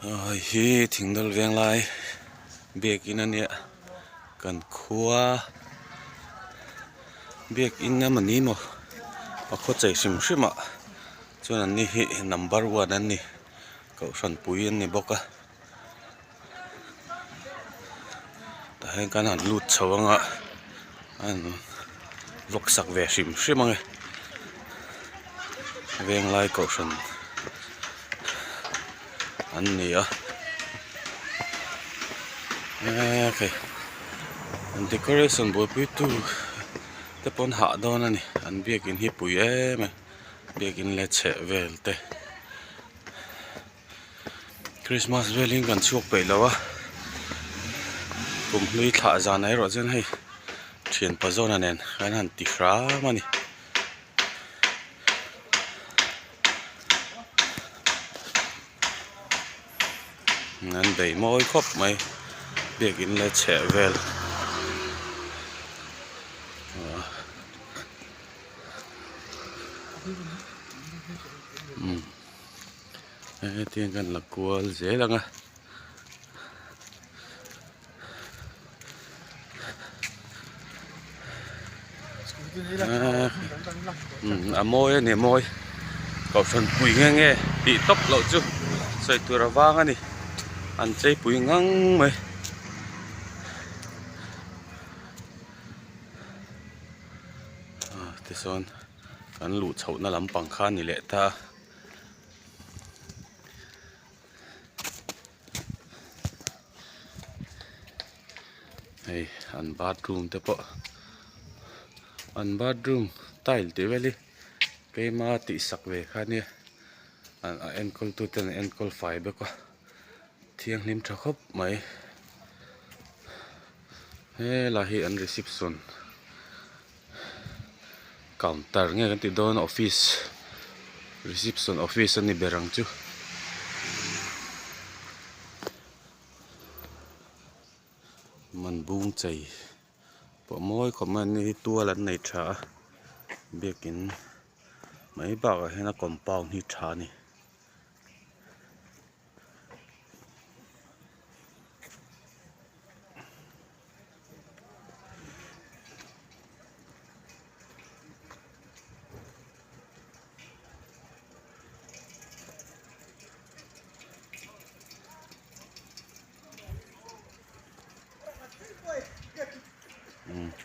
Hei hi thingdal veng lai biakin a nia kan khua biakin emaw ni maw a khaw chei hrim hrim ah chuan an ni hi number one an ni kohhran pui an ni bawk a tah hian kan han lut chho ang a an vawk sak ve hrim hrim ang e venglai kohhran an ni a eee hei an decoration buaipui tu te pawh an hah dawn a ni an biakin hi pui em em biakin leh chheh vel te. Christmas velin kan chhuak peih lo a kum hlui thlah zan ah erawh chuan hei thian pa zawna nen kan han ti hram a ni. An bei mawi khawp mai biakin leh chheh vel. Hetiang kan la kual zel ang a. A mawi a ni a mawi kohhran pui nge nge tih tawp loh chu sawi tur a vang a ni an chei pui ngang mai. Tichuan kan luh chhohna lampang kha a ni leh ta a. Hei an bathroom te pawh an bathroom tile tih vel hi keima tih sak ve kha ania a enkawl tu ten an enkawl fai bawk a thianghlim tha khawp mai helai hi an reception counter nge kan tih dawn office reception office a ni ber ang chu. Man bung chei pawh mawi khawp mai an ni tual an nei tha a biakin mai bakah hian a compound hi tha a ni.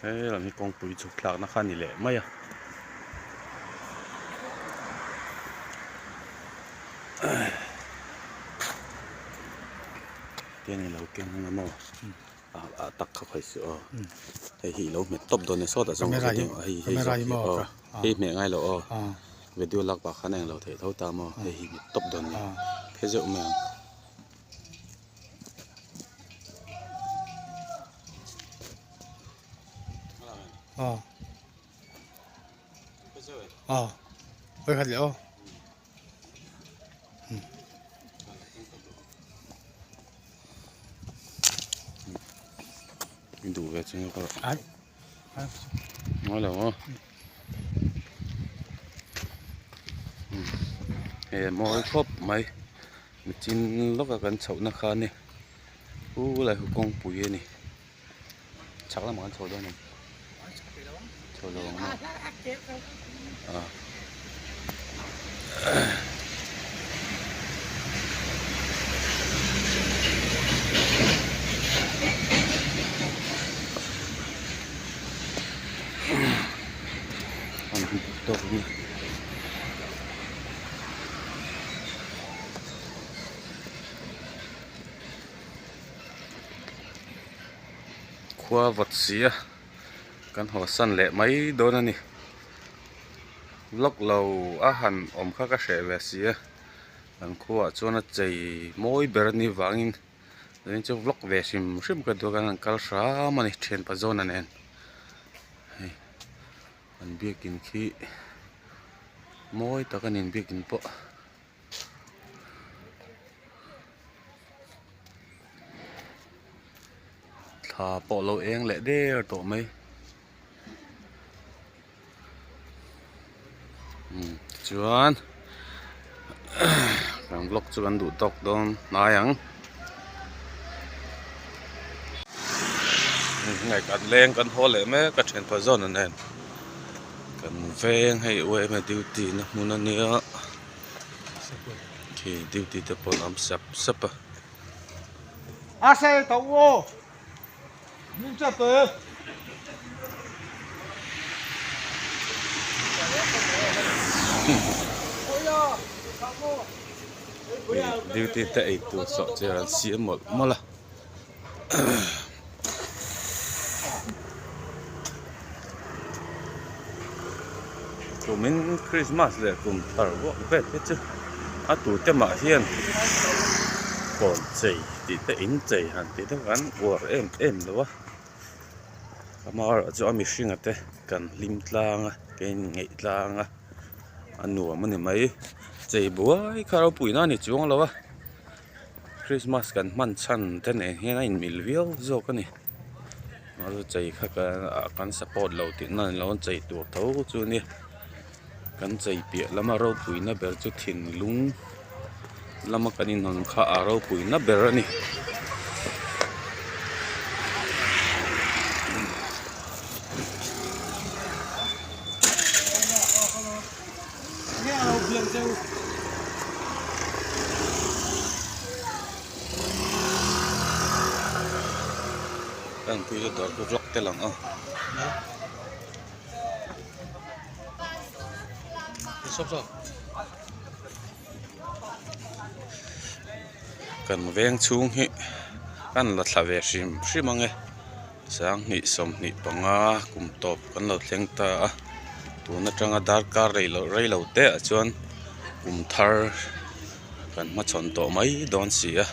He lam hi kawngpui chhuk thlakna kha a ni leh mai a. Tiang i lo keng ang maw a tak kha khawi suh aw hei hi i lo hmet tawp dawn nia sawtah chuan Camera hi hei hei camera zawk hi hi maw aw ka hei hmeh ngai lo aw ah video lak pah khan a englo theih tho ta maw hei hi hmet tawp dawn nia ah phe zeuh mai ang. ah ah hawi khat leh aw. Duh ve chu ka ai ngai lo aw he mawi khawp mai michin lawka kan chhohna kha a ni u lai hu kawngpui a ni. Chhak lamah kan chho dawn em? Chho lo ang maw? Ah. An tawk ni. Khua vawt si a kan haw san leh mai dawn a ni vlog lo a han awm kha ka hreh ve si a kan khuaah chuan a chei mawi ber a nih vangin zanin chu vlog ve hrim hrim ka duh a kan han kal hram a ni thianpa zawna nen hei an biakin khi mawi tak a ni an biakin pawh. Thla pawh lo eng leh der tawh mai umm tichuan kan. Kan vlog chu kan duh tawk dawn hnai ang. Hei kan leng kan haw leh mek a thianpa zawn an en. Kan veng hei yma duty na hmun a nia. Khi duty te pawh an awm sap sap a. Duty te ei tur sawh chiar an siam mawlh mawlh a. Kumin Christmas leh kum thar vuak vel te chu a tute mah hian kawn chei tih te in chei han tih te kan uar em em lo a amaherawh chu a mihringa te kan hlim tlang a kan inngeih tlang a a nuam a ni mai chei buai kha ropui na a ni chuang lo a. Christmas kan hman chhan te nen hian a inmil viau zawk a ni chu chei kha kan support lo tih na ni lo a chei tur tho chu a nia kan chei piah lama ropui na ber chu thinlung lama kan inhawn kha a ropui na ber a ni. Kan pui chu dawr chu vlog tel ang aw. Kan veng chhung hi kan la thla ve hrim hrim ang e. Sanghnih 25 kum tawp kan lo thleng ta a tun atanga darkar rei loh rei lo te ah chuan kum thar kan hmachhawn tawh mai dawn si a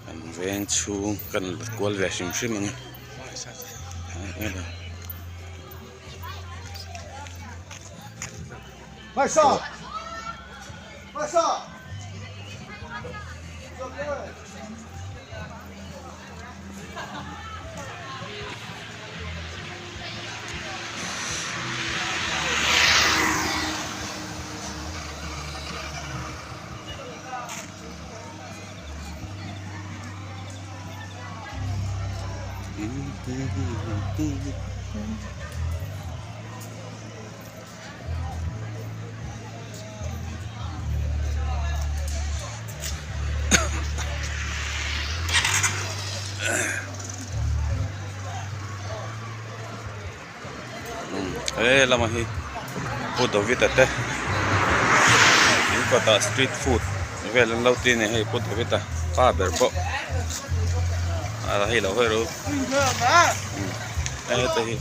kan veng chhung kan la kual ve hrim hrim ang e. He lama hi Pu David-a te in kawtah street food vel an lo ti a ni hei Pu David-a pa ber pawh a hei lo hawi ro heta hi.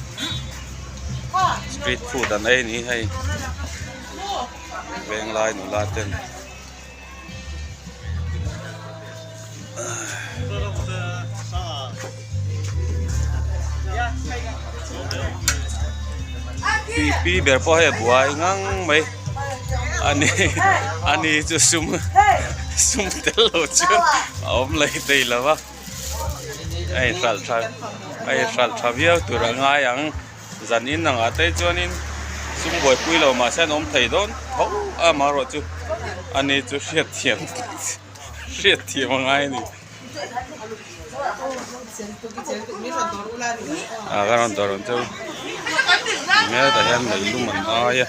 Street food an ei ni hei venglai nula ten pi pi ber pawh hei a buai ngang mai ani ani chu sum sum tel lo chuan a awm lei thei lo va. A inhralh tha a inhralh tha viau tur a ngai ang zan in angah te chuanin sum buaipui lo mahse an awm thei dawn tho a amaherawhchu ani chu hriatthiam hriatthiam a ngai a ni a ka rawn dawr ang cheu hetah hian meilum an ai a.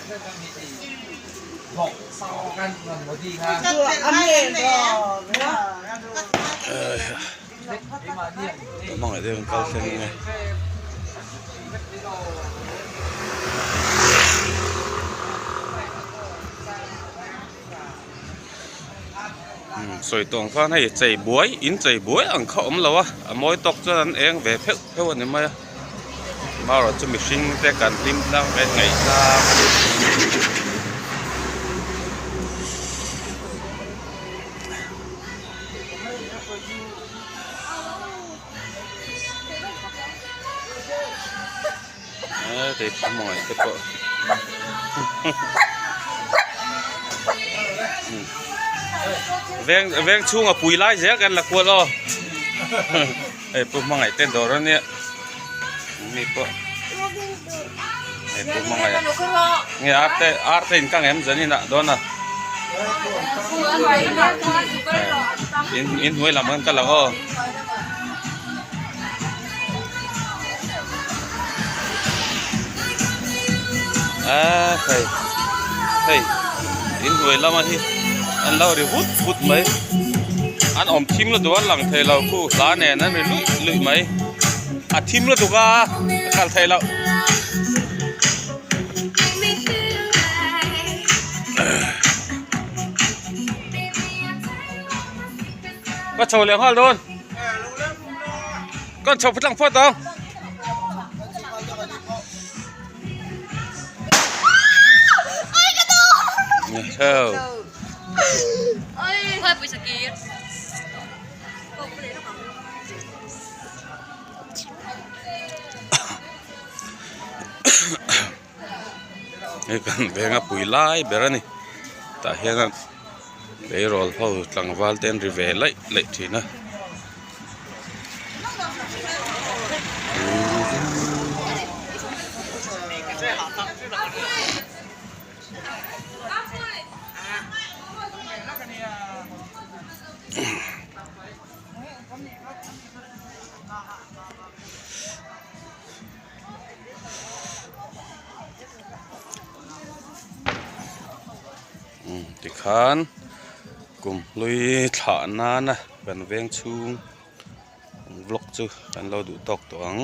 Hmangaih deuh in kal thleng nge. Sawi tawng khan hei chei buai in chei buai ang kha awm lo a a mawi tawk chuan an eng ve pheuh pheuh a ni mai a marawh chu mihring te kan hlim tlang ve ngaih tlang a ni. Veng veng chhunga pui lai zel kan la kual aw hei pu hmangaih te dawr ania mi pawh hei pu hmangaih nge arte arte in ka ngem zanin ah dawn a. In in hnuai lam kan kal ang aw. A hei hei in hnuai lama hi an lo ri vut vut mai an awm thim lutuk a lang thei lo khu hla nen an ri luih luih mai a thim lutuk a a kal theih loh. Ka chho leh nghal dawn. Kan chho tlang phawt ang. Hei kan veng a pui lai ber a ni tah hian a tleirawl ho tlangval te an ri ve laih laih thin a. Tikhan kum hlui thlah nana kan veng chhung vlog chu kan lo duh tawk tawh ang.